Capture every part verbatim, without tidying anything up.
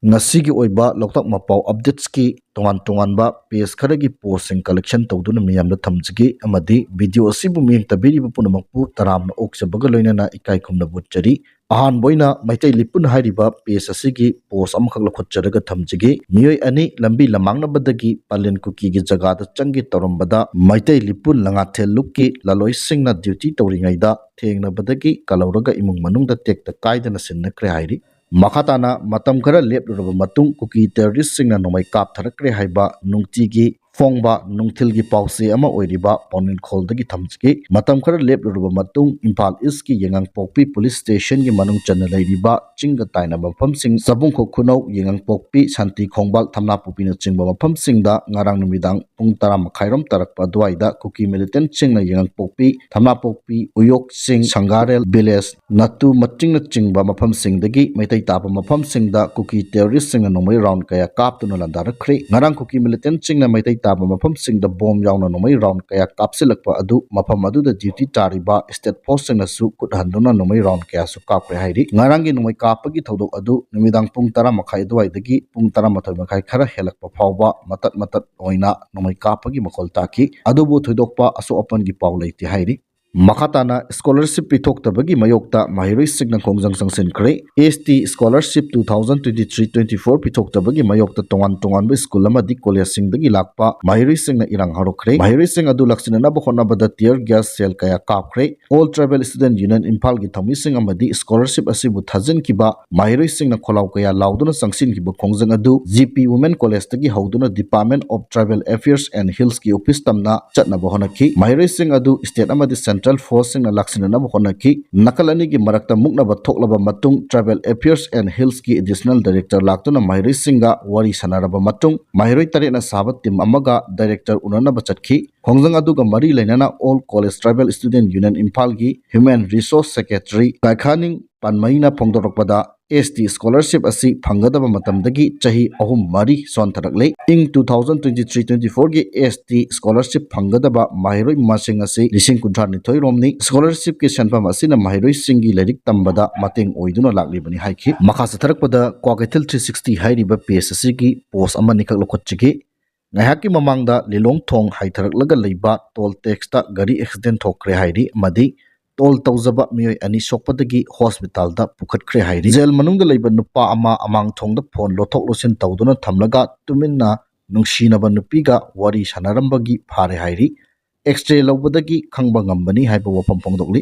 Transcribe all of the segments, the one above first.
ꯉꯁꯤꯒꯤ ꯑꯣꯏꯕ ꯂꯣꯛꯇꯥꯛ ꯃꯄꯥꯎ updatesꯀꯤ ꯇꯣꯉꯥꯟ ꯇꯣꯉꯥꯟꯕ page ꯈꯔꯒꯤ postꯁꯤꯡ collection ꯇꯧꯗꯨꯅ ꯃꯤꯌꯥꯝꯗ ꯊꯝꯖꯒꯦ꯫ ꯑꯃꯗꯤ video ꯑꯁꯤꯕꯨ ꯃꯤꯠꯌꯦꯡ ꯇꯥꯕꯤꯔꯤꯕ ꯄꯨꯝꯅꯃꯛꯄꯨ ꯇꯔꯥꯝꯅ ꯑꯣꯛꯆꯕꯒ ꯂꯣꯏꯅꯅ ꯏꯀꯥꯏ ꯈꯨꯝꯅꯕ ꯎꯠꯆꯔꯤ꯫ ꯑꯍꯥꯟꯕ ꯑꯣꯏꯅ ꯃꯩꯇꯩ ꯂꯤꯄꯨꯟ ꯍꯥꯏꯔꯤꯕ page ꯑꯁꯤꯒꯤ post ꯑꯃꯈꯛ ꯂꯧꯈꯠꯆꯔꯒ ꯊꯝꯖꯒꯦ꯫ ꯃꯤꯑꯣꯏ ꯑꯅꯤ ꯂꯝꯕꯤ ꯂꯃꯥꯡꯅꯕꯗꯒꯤ ꯄꯂꯦꯟ ꯀꯨꯀꯤꯒꯤ ꯖꯒꯥꯗ ꯆꯪꯒꯦ ꯇꯧꯔꯝꯕꯗ ꯃꯩꯇꯩ ꯂꯤꯄꯨꯟ ꯂꯉꯥꯊꯦꯜ ꯂꯨꯞꯀꯤ ꯂꯂꯣꯏꯁꯤꯡꯅ duty ꯇꯧꯔꯤꯉꯩꯗ ꯊꯦꯡꯅꯕꯗꯒꯤ ꯀꯜꯍꯧꯔꯒ ꯏꯃꯨꯡ ꯃꯅꯨꯡꯗ ꯇꯦꯛꯇ ꯀꯥꯏꯗꯅ ꯁꯤꯟꯅꯈ꯭ꯔꯦ ꯍꯥꯏꯔꯤ꯫ ꯃꯈꯥ ꯇꯥꯅ ꯃꯇꯝ ꯈꯔ ꯂꯦꯞꯂꯨꯔꯕ ꯃꯇꯨꯡ ꯀꯨꯀꯤ terroristꯁꯤꯡꯅ ꯅꯣꯡꯃꯩ ꯀꯥꯞꯊꯔꯛꯈ꯭ꯔꯦ ꯍꯥꯏꯕ ꯅꯨꯡꯇꯤꯒꯤ ꯐꯣꯡꯕ ꯅꯨꯡꯊꯤꯜꯒꯤ ꯄꯥꯎꯆꯦ ꯑꯃ ꯑꯣꯏꯔꯤꯕ ꯄꯥꯎꯅꯤꯡꯈꯣꯜꯗꯒꯤ ꯊꯝꯖꯒꯦ꯫ ꯃꯇꯝ ꯈꯔ ꯂꯦꯞꯂꯨꯔꯕ ꯃꯇꯨꯡ ꯏꯝꯐꯥꯜ Eastꯀꯤ ꯌꯥꯏꯉꯪꯄꯣꯛꯄꯤ police stationꯒꯤ ꯃꯅꯨꯡ ꯆꯟꯅ ꯂꯩꯔꯤꯕ ꯆꯤꯡꯒ ꯇꯥꯏꯅꯕ ꯃꯐꯝꯁꯤꯡ ꯆꯕꯨꯡꯈꯣꯛ ꯈꯨꯅꯧ, ꯌꯥꯏꯉꯪꯄꯣꯛꯄꯤ, ꯁꯥꯟꯇꯤ ꯈꯣꯡꯕꯥꯜ, ꯊꯝꯅꯥꯄꯣꯛꯄꯤꯅꯆꯤꯡꯕ ꯃꯐꯝꯁꯤꯡꯗ ꯉꯔꯥꯡ ꯅꯨꯃꯤꯗꯥꯡ ꯄꯨꯡ ꯇꯔꯥ ꯃꯈꯥꯏꯔꯣꯝ ꯇꯥꯔꯛꯄ ꯑꯗꯨꯋꯥꯏꯗ ꯀꯨꯀꯤ militantꯁꯤꯡꯅ ꯌꯥꯏꯉꯪꯄꯣꯛꯄꯤ, ꯊꯝꯅꯥꯄꯣꯛꯄꯤ, ꯎꯌꯣꯛ ꯆꯤꯡ, ꯁꯪꯒꯥꯔꯦꯜ village, ꯅꯥꯇꯨ ꯃꯇꯤꯡꯅꯆꯤꯡꯕ ꯃꯐꯝꯁꯤꯡꯗꯒꯤ ꯃꯩꯇꯩ ꯇꯥꯕ ꯃꯐꯝꯁꯤꯡꯗ ꯀꯨꯀꯤ terroristꯁꯤꯡꯅ ꯅꯣꯡꯃꯩ round ꯀꯌꯥ ꯀꯥꯞꯇꯨꯅ ꯂꯥꯟꯗꯥꯔꯛꯈ꯭ꯔꯦ꯫ ꯉꯔꯥꯡ ꯀꯨꯀꯤ militantꯁꯤꯡꯅ ꯃꯩꯇꯩ ꯇꯥꯕ ꯃꯐꯝꯁꯤꯡꯗ bomb ꯌꯥꯎꯅ ꯅꯣꯡꯃꯩ round ꯀꯌꯥ ꯀꯥꯞꯁꯤꯜꯂꯛꯄ ꯑꯗꯨ ꯃꯐꯝ ꯑꯗꯨꯗ duty ꯇꯥꯔꯤꯕ state forceꯁꯤꯡꯅꯁꯨ ꯈꯨꯠ ꯍꯟꯗꯨꯅ ꯅꯣꯡꯃꯩ round ꯀꯌꯥꯁꯨ ꯀꯥꯞꯈ꯭ꯔꯦ ꯍꯥꯏꯔꯤ꯫ ꯉꯔꯥꯡꯒꯤ ꯅꯣꯡꯃꯩ ꯀꯥꯞꯄꯒꯤ ꯊꯧꯗꯣꯛ ꯑꯗꯨ ꯅꯨꯃꯤꯗꯥꯡ ꯄꯨꯡ ꯇꯔꯥ ꯃꯈꯥꯏ ꯑꯗꯨꯋꯥꯏꯗꯒꯤ ꯄꯨꯡ ꯇꯔꯥꯃꯥꯊꯣꯏ ꯃꯈꯥꯏ ꯈꯔ ꯍꯦꯜꯂꯛꯄ ꯐꯥꯎꯕ ꯃꯇꯠ ꯃꯇꯠ ꯑꯣꯏꯅ ꯅꯣꯡꯃꯩ ꯀꯥꯞꯄꯒꯤ ꯃꯈꯣꯜ ꯇꯥꯈꯤ꯫ ꯑꯗꯨꯕꯨ ꯊꯣꯏꯗꯣꯛꯄ ꯑꯁꯣꯛ ꯑꯄꯟꯒꯤ ꯄꯥꯎ ꯂꯩꯇꯦ ꯍꯥꯏꯔꯤ꯫ ꯃꯈꯥ ꯇꯥꯅ scholarship ꯄꯤꯊꯣꯛꯇꯕꯒꯤ ꯃꯥꯌꯣꯛꯇ ꯃꯍꯩꯔꯣꯏꯁꯤꯡꯅ ꯈꯣꯡꯖꯪ ꯆꯪꯁꯤꯟꯈ꯭ꯔꯦ꯫ ST scholarship two thousand twenty-three twenty-four ꯄꯤꯊꯣꯛꯇꯕꯒꯤ ꯃꯥꯌꯣꯛꯇ ꯇꯣꯉꯥꯟ ꯇꯣꯉꯥꯟꯕ school ꯑꯃꯗꯤ collegeꯁꯤꯡꯗꯒꯤ ꯂꯥꯛꯄ ꯃꯍꯩꯔꯣꯏꯁꯤꯡꯅ ꯏꯔꯥꯡ ꯍꯧꯔꯛꯈ꯭ꯔꯦ꯫ ꯃꯍꯩꯔꯣꯏꯁꯤꯡ ꯑꯗꯨ ꯂꯥꯛꯁꯤꯟꯅꯅꯕ ꯍꯣꯠꯅꯕꯗ tear gas shell ꯀꯌꯥ ꯀꯥꯞꯈ꯭ꯔꯦ꯫ All Tribal Student Union ꯏꯝꯐꯥꯜꯒꯤ ꯊꯧꯃꯤꯁꯤꯡ ꯑꯃꯗꯤ scholarship ꯑꯁꯤꯕꯨ ꯊꯥꯖꯤꯟꯈꯤꯕ ꯃꯍꯩꯔꯣꯏꯁꯤꯡꯅ ꯈꯣꯜꯂꯥꯎ ꯀꯌꯥ ꯂꯥꯎꯗꯨꯅ ꯆꯪꯁꯤꯟꯈꯤꯕ ꯈꯣꯡꯖꯪ ꯑꯗꯨ G P Women Collegeꯇꯒꯤ ꯍꯧꯗꯨꯅ Department of Tribal Affairs and Hillsꯀꯤ office ꯇꯝꯅ ꯆꯠꯅꯕ ꯍꯣꯠꯅꯈꯤ꯫ ꯃꯍꯩꯔꯣꯏꯁꯤꯡ ꯑꯗꯨ state ꯑꯃꯗꯤ central forceꯁꯤꯡꯅ ꯂꯥꯛꯁꯤꯟꯅꯅꯕ ꯍꯣꯠꯅꯈꯤ꯫ ꯅꯥꯀꯜ ꯑꯅꯤꯒꯤ ꯃꯔꯛꯇ ꯃꯨꯛꯅꯕ ꯊꯣꯛꯂꯕ ꯃꯇꯨꯡ Tribal Affairs and Hillsꯀꯤ additional director ꯂꯥꯛꯇꯨꯅ ꯃꯍꯩꯔꯣꯏꯁꯤꯡꯒ ꯋꯥꯔꯤ ꯁꯥꯟꯅꯔꯕ ꯃꯇꯨꯡ ꯃꯍꯩꯔꯣꯏ ꯇꯔꯦꯠꯅ ꯁꯥꯕ team ꯑꯃꯒ director ꯎꯅꯅꯕ ꯆꯠꯈꯤ꯫ ꯈꯣꯡꯖꯪ ꯑꯗꯨꯒ ꯃꯔꯤ ꯂꯩꯅꯅ All College Tribal Student Union ꯏꯝꯐꯥꯜꯒꯤ Human Resource Secretary ꯀꯥꯏꯈꯥꯅꯤꯡ ꯄꯥꯟꯃꯩꯅ ꯐꯣꯡꯗꯣꯔꯛꯄꯗ, ꯑꯦꯁ ꯇꯤ ꯁ꯭ꯀꯣꯂꯔꯁꯤꯞ ꯑꯁꯤ ꯐꯪꯒꯗꯕ ꯃꯇꯝꯗꯒꯤ ꯆꯍꯤ ꯑꯍꯨꯝ ꯃꯔꯤ ꯁꯣꯟꯊꯔꯛꯂꯦ꯫ ꯏꯪ two thousand twenty three twenty ꯐꯣꯔꯒꯤ ꯑꯦꯁ ꯇꯤ ꯁ꯭ꯀꯣꯂꯔꯁꯤꯞ ꯐꯪꯒꯗꯕ ꯃꯍꯩꯔꯣꯏ ꯃꯁꯤꯡ ꯑꯁꯤ ꯂꯤꯁꯤꯡ ꯀꯨꯟꯊ꯭ꯔꯥ ꯅꯤꯊꯣꯏ ꯔꯣꯝꯅꯤ꯫ ꯁ꯭ꯀꯣꯂꯔꯁꯤꯞꯀꯤ ꯁꯦꯟꯐꯝ ꯑꯁꯤꯅ ꯃꯍꯩꯔꯣꯏꯁꯤꯡꯒꯤ ꯂꯥꯏꯔꯤꯛ ꯇꯝꯕꯗ ꯃꯇꯦꯡ ꯑꯣꯏꯗꯨꯅ ꯂꯥꯛꯂꯤꯕꯅꯤ ꯍꯥꯏꯈꯤ꯫ ꯃꯈꯥ ꯆꯠꯊꯔꯛꯄꯗ ꯀ꯭ꯋꯥꯀꯩꯊꯦꯜ ꯊ꯭ꯔꯤ ꯁꯤꯛꯁꯇꯤ ꯍꯥꯏꯔꯤꯕ ꯄꯦꯖ ꯑꯁꯤꯒꯤ ꯄꯣꯁ ꯑꯃꯅꯤꯈꯛ ꯂꯧꯈꯠꯆꯒꯦ꯫ ꯉꯥꯏꯍꯥꯛꯀꯤ ꯃꯃꯥꯡꯗ ꯂꯤꯂꯣꯡ ꯊꯣꯡ ꯍꯥꯏꯊꯔꯛꯂꯒ ꯂꯩꯕ ꯇꯣꯜ ꯇꯦꯛꯁꯇ ꯒꯥꯔꯤ ꯑꯦꯛꯁꯤꯗꯦꯟ ꯊꯣꯛꯈ꯭ꯔꯦ ꯍꯥꯏꯔꯤ ꯑꯃꯗꯤ ꯇꯣꯜ ꯇꯧꯖꯕ ꯃꯤꯑꯣꯏ ꯑꯅꯤ ꯁꯣꯛꯄꯗꯒꯤ ꯍꯣꯁꯄꯤꯇꯥꯜꯗ ꯄꯨꯈꯠꯈ꯭ꯔꯦ ꯍꯥꯏꯔꯤ꯫ ꯖꯦꯜ ꯃꯅꯨꯡꯗ ꯂꯩꯕ ꯅꯨꯄꯥ ꯑꯃ ꯑꯃꯥꯡ ꯊꯣꯡꯗ ꯐꯣꯟ ꯂꯧꯊꯣꯛ ꯂꯧꯁꯤꯟ ꯇꯧꯗꯨꯅ ꯊꯝꯂꯒ ꯇꯨꯃꯤꯟꯅ ꯅꯨꯡꯁꯤꯅꯕ ꯅꯨꯄꯤꯒ ꯋꯥꯔꯤ ꯁꯥꯟꯅꯔꯝꯕꯒꯤ ꯐꯥꯔꯦ ꯍꯥꯏꯔꯤ꯫ ꯑꯦꯛꯁꯔꯦ ꯂꯧꯕꯗꯒꯤ ꯈꯪꯕ ꯉꯝꯕꯅꯤ ꯍꯥꯏꯕ ꯋꯥꯐꯝ ꯐꯣꯡꯗꯣꯛꯂꯤ꯫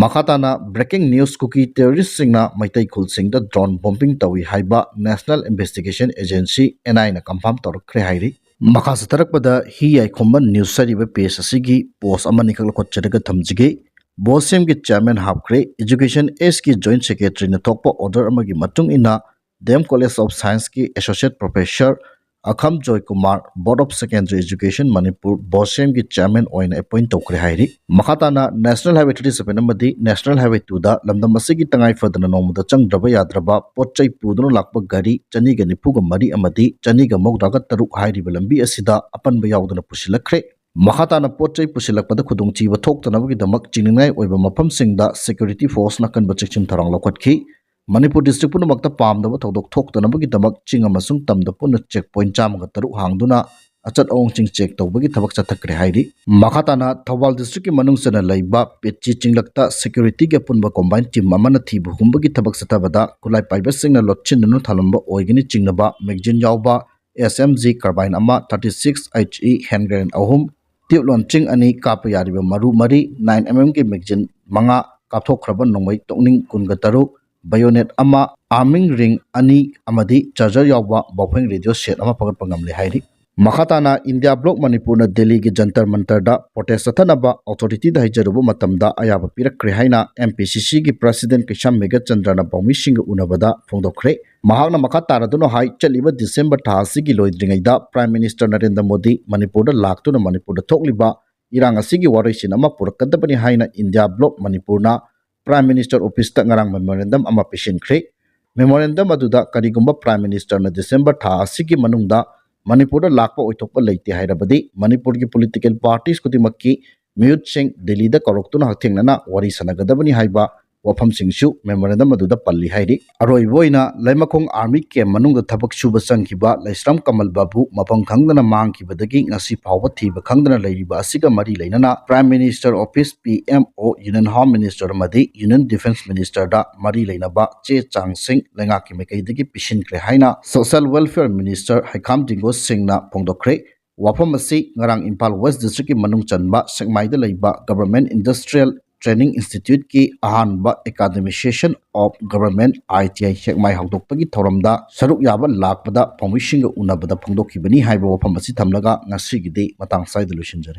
ꯃꯈꯥ ꯇꯥꯅ ꯕ꯭ꯔꯦꯀꯤꯡ ꯅ꯭ꯌꯨꯁ, ꯀꯨꯀꯤ ꯇꯦꯔꯣꯔꯤꯁꯁꯤꯡꯅ ꯃꯩꯇꯩ ꯈꯨꯜꯁꯤꯡꯗ ꯗ꯭ꯔꯣꯟ ꯕꯣꯝꯕꯤꯡ ꯇꯧꯏ ꯍꯥꯏꯕ ꯅꯦꯁꯅꯦꯜ ꯏꯟꯚꯦꯁꯇꯤꯒꯦꯁꯟ ꯑꯦꯖꯦꯟꯁꯤ, ꯑꯦꯟ ꯑꯥꯏ ꯑꯦꯅ ꯀꯟꯐꯥꯔꯝ ꯇꯧꯔꯛꯈ꯭ꯔꯦ ꯍꯥꯏꯔꯤ꯫ ꯃꯈꯥ ꯆꯠꯊꯔꯛꯄꯗ ꯍꯤ ꯌꯥꯏꯈꯣꯝꯕ ꯅ꯭ꯌꯨꯁ ꯍꯥꯏꯔꯤꯕ ꯄꯦꯖ ꯑꯁꯤꯒꯤ ꯄꯣꯁ ꯑꯃꯅꯤꯈꯛ ꯂꯧꯈꯠꯆꯔꯒ ꯊꯝꯖꯒꯦ꯫ ꯕꯣꯁꯦꯝꯒꯤ ꯆꯤꯌꯔꯃꯦꯟ ꯍꯥꯞꯈ꯭ꯔꯦ꯫ ꯏꯖꯨꯀꯦꯁꯟ ꯑꯦꯁꯀꯤ ꯖꯣꯏꯟꯠ ꯁꯦꯀ꯭ꯔꯦꯇꯔꯤꯅ ꯊꯣꯛꯄ ꯑꯣꯔꯗꯔ ꯑꯃꯒꯤ ꯃꯇꯨꯡ ꯏꯟꯅ ꯗꯤ ꯑꯦꯝ ꯀꯣꯂꯦꯖ ꯑꯣꯐ ꯁꯥꯏꯟꯁꯀꯤ associate professor Akham Joykumar, board of secondary education Manipur, ꯕꯣꯁꯦꯝꯒꯤ ꯆꯤꯌꯔꯃꯦꯟ ꯑꯣꯏꯅ ꯑꯦꯄꯣꯏꯟꯠ ꯇꯧꯈ꯭ꯔꯦ ꯍꯥꯏꯔꯤ꯫ ꯃꯈꯥ ꯇꯥꯅ ꯅꯦꯁꯅꯦꯜ ꯍꯥꯏꯋꯦ ꯊꯥꯔꯇꯤ ꯁꯚꯦꯟ ꯑꯃꯗꯤ ꯅꯦꯁꯅꯦꯜ ꯍꯥꯏꯋꯦ ꯇꯨꯗ ꯂꯝꯗꯝ ꯑꯁꯤꯒꯤ ꯇꯉꯥꯏ ꯐꯗꯅ ꯅꯣꯡꯃꯗ ꯆꯪꯗ꯭ꯔꯕ ꯌꯥꯗ꯭ꯔꯕ ꯄꯣꯠ ꯆꯩ ꯄꯨꯗꯨꯅ ꯂꯥꯛꯄ ꯒꯥꯔꯤ ꯆꯅꯤꯒ ꯅꯤꯐꯨꯒ ꯃꯔꯤ ꯑꯃꯗꯤ ꯆꯅꯤꯒ ꯃꯧꯗ꯭ꯔꯥꯒ ꯇꯔꯨꯛ ꯍꯥꯏꯔꯤꯕ ꯂꯝꯕꯤ ꯑꯁꯤꯗ ꯑꯄꯟꯕ ꯌꯥꯎꯗꯅ ꯄꯨꯁꯤꯜꯂꯛꯈ꯭ꯔꯦ꯫ ꯃꯈꯥ ꯇꯥꯅ ꯄꯣꯠ ꯆꯩ ꯄꯨꯁꯤꯜꯂꯛꯄꯗ ꯈꯨꯗꯣꯡꯊꯤꯕ ꯊꯣꯛꯇꯅꯕꯒꯤꯗꯃꯛ ꯆꯤꯡꯅꯤꯡꯉꯥꯏ ꯑꯣꯏꯕ ꯃꯐꯝꯁꯤꯡꯗ ꯁꯦꯀ꯭ꯌꯨꯔꯤꯇꯤ ꯐꯣꯔꯁꯅ ꯑꯀꯟꯕ ꯆꯦꯛꯁꯤꯟ ꯊꯧꯔꯥꯡ ꯂꯧꯈꯠꯈꯤ꯫ ꯃꯅꯤꯄꯨꯔ ꯗꯤꯁꯇ꯭ꯔꯤꯛ ꯄꯨꯝꯅꯃꯛꯇ ꯄꯥꯝꯗꯕ ꯊꯧꯗꯣꯛ ꯊꯣꯛꯇꯅꯕꯒꯤꯗꯃꯛ ꯆꯤꯡ ꯑꯃꯁꯨꯡ ꯇꯝꯗ ꯄꯨꯟꯅ ꯆꯦꯛ ꯄꯣꯏꯟꯠ ꯆꯥꯝꯃꯒ ꯇꯔꯨꯛ ꯍꯥꯡꯗꯨꯅ ꯑꯆꯠ ꯑꯋꯣꯡꯁꯤꯡ ꯆꯦꯛ ꯇꯧꯕꯒꯤ ꯊꯕꯛ ꯆꯠꯊꯈ꯭ꯔꯦ ꯍꯥꯏꯔꯤ꯫ ꯃꯈꯥ ꯇꯥꯅ ꯊꯧꯕꯥꯜ ꯗꯤꯁꯇ꯭ꯔꯤꯛꯀꯤ ꯃꯅꯨꯡ ꯆꯟꯅ ꯂꯩꯕ ꯄꯦꯠꯆꯤ ꯆꯤꯡꯂꯛꯇ ꯁꯦꯀ꯭ꯌꯨꯔꯤꯇꯤꯒꯤ ꯑꯄꯨꯟꯕ ꯀꯣꯝꯕꯥꯏꯟ ꯇꯤꯝ ꯑꯃꯅ ꯊꯤꯕ ꯍꯨꯝꯕꯒꯤ ꯊꯕꯛ ꯆꯠꯊꯕꯗ ꯈꯨꯠꯂꯥꯏ ꯄꯥꯏꯕꯁꯤꯡꯅ ꯂꯣꯠꯁꯤꯟꯗꯨꯅ ꯊꯝꯂꯝꯕ ꯑꯣꯏꯒꯅꯤ ꯆꯤꯡꯅꯕ ꯃꯦꯒꯖꯤꯟ ꯌꯥꯎꯕ ꯑꯦꯁ ꯑꯦꯝ ꯖꯤ ꯀꯥꯔꯕꯥꯏꯟ ꯑꯃ, thirty six H E hand grenade ꯑꯍꯨꯝ, ꯇ꯭ꯌꯨꯕ ꯂꯣꯟꯆꯤꯡ ꯑꯅꯤ, ꯀꯥꯞꯄ ꯌꯥꯔꯤꯕ ꯃꯔꯨ ꯃꯔꯤ, ꯅꯥꯏꯟ ꯑꯦꯝ ꯑꯦꯝꯒꯤ ꯃꯦꯒꯖꯤꯟ ꯃꯉꯥ, ꯀꯥꯞꯊꯣꯛꯈ꯭ꯔꯕ ꯅꯣꯡꯃꯩ ꯇꯣꯛꯅꯤꯡ ꯀꯨꯟꯒ ꯇꯔꯨꯛ, ꯕꯥꯌꯣꯅꯦꯠ ꯑꯃ, ꯑꯥꯔꯃꯤꯡ ꯔꯤꯡ ꯑꯅꯤ ꯑꯃꯗꯤ ꯆꯥꯔꯖꯔ ꯌꯥꯎꯕ ꯕꯥꯎꯐꯦꯡ ꯔꯦꯗꯤꯑꯣ ꯁꯦꯠ ꯑꯃ ꯐꯥꯒꯠꯄ ꯉꯝꯂꯦ ꯍꯥꯏꯔꯤ꯫ ꯃꯈꯥ ꯇꯥꯅ ꯏꯟꯗꯤꯌꯥ ꯕ꯭ꯂꯣꯛ ꯃꯅꯤꯄꯨꯔꯅ ꯗꯦꯜꯂꯤꯒꯤ ꯖꯟꯇꯔ ꯃꯟꯇꯔꯗ ꯄ꯭ꯔꯣꯇꯦꯁ ꯆꯠꯊꯅꯕ ꯑꯣꯊꯣꯔꯤꯇꯤꯗ ꯍꯥꯏꯖꯔꯨꯕ ꯃꯇꯝꯗ ꯑꯌꯥꯕ ꯄꯤꯔꯛꯈ꯭ꯔꯦ ꯍꯥꯏꯅ ꯑꯦꯝ ꯄꯤ ꯁꯤ ꯁꯤꯒꯤ ꯄ꯭ꯔꯁꯤꯗꯦꯟꯠ ꯀꯩꯁꯥꯝ ꯃꯦꯘꯆꯟꯗ꯭ꯔꯅ ꯄꯥꯎꯃꯤꯁꯤꯡꯒ ꯎꯅꯕꯗ ꯐꯣꯡꯗꯣꯛꯈ꯭ꯔꯦ꯫ ꯃꯍꯥꯛꯅ ꯃꯈꯥ ꯇꯥꯔꯗꯨꯅ ꯍꯥꯏ, ꯆꯠꯂꯤꯕ ꯗꯤꯁꯦꯝꯕꯔ ꯊꯥ ꯑꯁꯤꯒꯤ ꯂꯣꯏꯗ꯭ꯔꯤꯉꯩꯗ ꯄ꯭ꯔꯥꯏꯝ ꯃꯤꯅꯤꯁꯇꯔ ꯅꯔꯦꯟꯗ꯭ꯔ ꯃꯣꯗꯤ ꯃꯅꯤꯄꯨꯔꯗ ꯂꯥꯛꯇꯨꯅ ꯃꯅꯤꯄꯨꯔꯗ ꯊꯣꯛꯂꯤꯕ ꯏꯔꯥꯡ ꯑꯁꯤꯒꯤ ꯋꯥꯔꯣꯏꯁꯤꯟ ꯑꯃ ꯄꯨꯔꯛꯀꯗꯕꯅꯤ ꯍꯥꯏꯅ ꯏꯟꯗꯤꯌꯥ ꯕ꯭ꯂꯣꯛ ꯃꯅꯤꯄꯨꯔꯅ ꯄ꯭ꯔꯥꯏꯝ ꯃꯤꯅꯤꯁꯇꯔ ꯑꯣꯐꯤꯁꯇ ꯉꯔꯥꯡ ꯃꯦꯃꯣꯔꯦꯟꯗꯝ ꯑꯃ ꯄꯤꯁꯤꯟꯈ꯭ꯔꯦ꯫ Memorandum ꯑꯗꯨꯗ ꯀꯔꯤꯒꯨꯝꯕ Prime Ministerꯅ December ꯊꯥ ꯑꯁꯤꯒꯤ ꯃꯅꯨꯡꯗ ꯃꯅꯤꯄꯨꯔꯗ ꯂꯥꯛꯄ ꯑꯣꯏꯊꯣꯛꯄ ꯂꯩꯇꯦ ꯍꯥꯏꯔꯕꯗꯤ, ꯃꯅꯤꯄꯨꯔꯒꯤ political parties ꯈꯨꯗꯤꯡꯃꯛꯀꯤ ꯃꯤꯍꯨꯠꯁꯤꯡ ꯗꯤꯜꯂꯤꯗ ꯀꯧꯔꯛꯇꯨꯅ ꯍꯛꯊꯦꯡꯅꯅ ꯋꯥꯔꯤ ꯁꯥꯟꯅꯒꯗꯕꯅꯤ ꯍꯥꯏꯕ ꯋꯥꯐꯝꯁꯤꯡꯁꯨ memorandum ꯑꯗꯨꯗ ꯄꯜꯂꯤ ꯍꯥꯏꯔꯤ꯫ ꯑꯔꯣꯏꯕ ꯑꯣꯏꯅ ꯂꯩꯃꯈꯣꯡ army camp ꯃꯅꯨꯡꯗ ꯊꯕꯛ ꯁꯨꯕ ꯆꯪꯈꯤꯕ ꯂꯩꯁ꯭ꯔꯝ ꯀꯃꯜ ꯕꯥꯕꯨ ꯃꯐꯝ ꯈꯪꯗꯅ ꯃꯥꯡꯈꯤꯕꯗꯒꯤ ꯉꯁꯤ ꯐꯥꯎꯕ ꯊꯤꯕ ꯈꯪꯗꯅ ꯂꯩꯔꯤꯕ ꯑꯁꯤꯒ ꯃꯔꯤ ꯂꯩꯅꯅ Prime Minister Office, P M O, Union Home Minister ꯑꯃꯗꯤ Union Defence Ministerꯗ ꯃꯔꯤ ꯂꯩꯅꯕ ꯆꯦ ꯆꯥꯡꯁꯤꯡ ꯂꯩꯉꯥꯛꯀꯤ ꯃꯥꯏꯀꯩꯗꯒꯤ ꯄꯤꯁꯤꯟꯈ꯭ꯔꯦ ꯍꯥꯏꯅ Social Welfare Minister ꯍꯩꯈꯥꯝ ꯖꯤꯡꯒꯣ ꯁꯤꯡꯅ ꯐꯣꯡꯗꯣꯛꯈ꯭ꯔꯦ꯫ ꯋꯥꯐꯝ ꯑꯁꯤ ꯉꯔꯥꯡ ꯏꯝꯐꯥꯜ West Districtꯀꯤ ꯃꯅꯨꯡ ꯆꯟꯕ ꯁꯦꯛꯃꯥꯏꯗ ꯂꯩꯕ Government Industrial Training Instituteꯀꯤ ꯑꯍꯥꯟꯕ Academy Session of Government, I T I, ꯁꯦꯛꯃꯥꯏ ꯍꯧꯗꯣꯛꯄꯒꯤ ꯊꯧꯔꯝꯗ ꯁꯔꯨꯛ ꯌꯥꯕ ꯂꯥꯛꯄꯗ ꯄꯥꯎꯃꯤꯁꯤꯡꯒ ꯎꯅꯕꯗ ꯐꯣꯡꯗꯣꯛꯈꯤꯕꯅꯤ ꯍꯥꯏꯕ ꯋꯥꯐꯝ ꯑꯁꯤ ꯊꯝꯂꯒ ꯉꯁꯤꯒꯤꯗꯤ ꯃꯇꯥꯡ ꯁ꯭ꯋꯥꯏꯗ ꯂꯣꯏꯁꯤꯟꯖꯔꯦ꯫